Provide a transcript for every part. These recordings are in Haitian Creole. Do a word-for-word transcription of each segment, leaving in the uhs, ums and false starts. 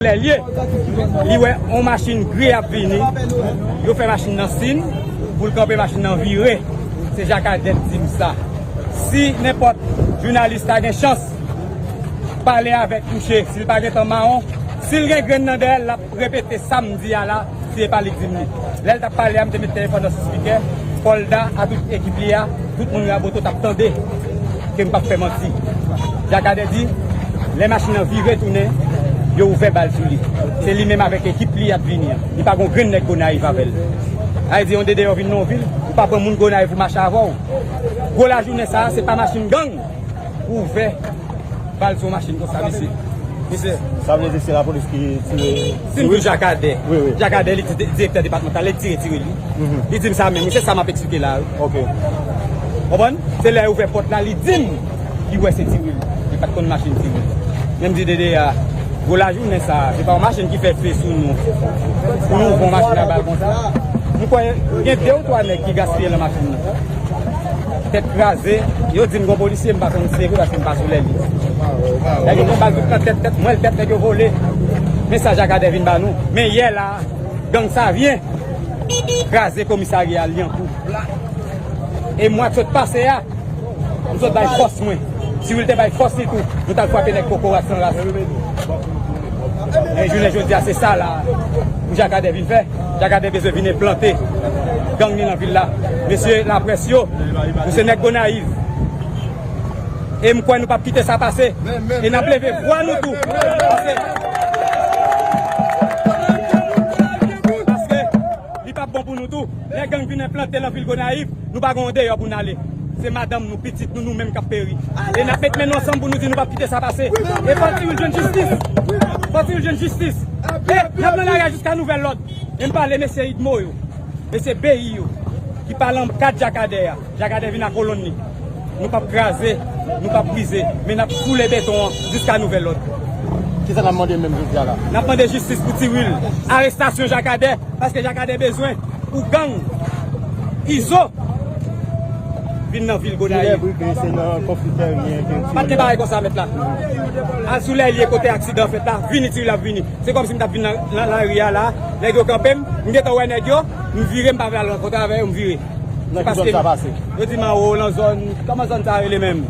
Lè l ye, li wè yon machin gri ap vini, yo fè machin nan siy pou l kanpe, machin nan vire. Se Jakadè k di m sa. Si nenpòt jounalis ta gen chans pale avèk mouche, si l pa gentan mawon, si l gen grenn nan dèyè l, l ap repete sa m di a la, si se pa li k di m li. Lè l t ap pale a, m te met telefòn nan sou spikè, Polda a tout ekip li a, tout moun Raboto t ap tande ke m p ap fè manti. Jakadè di, lè machin nan vire tounen, yo ouvè bal sou li. Se li menm avèk ekip li y ap vini an. Li pa gon grenn nèg Gonayiv avè l. Sa vle di, yon de deyò vin nan yon vil, ou pa pran moun Gonayiv pou mache avè w. Gwo lajounen sa a, se pa machin gang pou ouvè bal sou machin konsa, mesye. Mesye. Sa vle di se lapolis ki tire? Si m di w Jakadè. Wi, wi. Jakadè, li di-, direktè depatmantal, li tire, tire li. Mhm. Li di m sa menm, wi, se sa m ap eksplike la, wi. Ok. Konprann? Se lè yo ouvè pòt la, li di m, li wè se tire li. Li pa t konn machin tire li. Men m di Dede a, gwo lajounen sa, se pa yon machin ki fè fe sou nou. Pou nou ouvè yon machin a bal konsa. M kwè gen de ou twa nèg ki gaspiye nan machin nan. Tèt kraze, yo di m gon polisye, m pa konn si se vre paske m pa sou lè li. Nèg yo pran bal tout nan tèt, tèt, mwen tèt nèg yo vole. Men sa Jakadè vin ba nou. Men yè la, gang Savyen kraze komisarya Lyankou. E mwa k sot pase a, m sot bay fòs mwen. Tiwil te bay fòs li tou. Nou t al frape nèg kokorat san ras. Men jounen jodi a, se sa la pou Jakadè vin fè. Jakadè bezwen vin enplante gang li nan vil la. Mesye laprès yo, nou se nèg Gonayiv. E m kwè nou p ap kite sa pase. E n ap leve vwa nou tou. Paske, paske li p ap bon pou nou tou. Lè gang vin enplante nan vil Gonayiv, nou pa gen yon deyò pou n ale. Se madanm nou, pitit nou, nou menm k ap peri. E n ap met men nou ansanm pou nou di nou p ap kite sa pase. E fò Tiwil jwenn jistis. Fò Tiwil jwenn jistis. E n ap nan lari a jiska nouvèl lòd. E m pale mesye Idmo yo, mesye Beyi yo, ki pale an kad Jakadè a. Jakadè vin ak kolonn li. Nou p ap kraze, nou p ap brize, men n ap foule beton an jiska nouvèl lòd. Kisa n ap mande menm jodi a la? N ap mande jistis pou Tiwil. Arestasyon Jakadè, paske Jakadè bezwen pou gang Izo vin nan vil Gonayiv. Kilè vre ke se nan konfli tèryen ke Tiwil. Pa t gen bagay konsa, mèt la. Al sou lè l ye kote aksidan fèt la, vini Tiwil ap vini. Se kòmsi m t ap vin nan, nan lari a la, nèg yo kanpe m, m gentan wè nèg yo, m vire, m pa vle al rankontre avè yo, m vire. Nan ki zòn sa pase? Yo di m anwo, nan zòn, kòman zòn sa rele menm?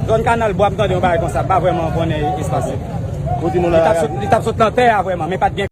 Zòn Kanal Bwa, m tande yon bagay konsa, m pa vrèman konnen espas yo. Ou di moun nan lari a? Li t ap sot, li t ap sot nan tè a vrèman, men pa t gen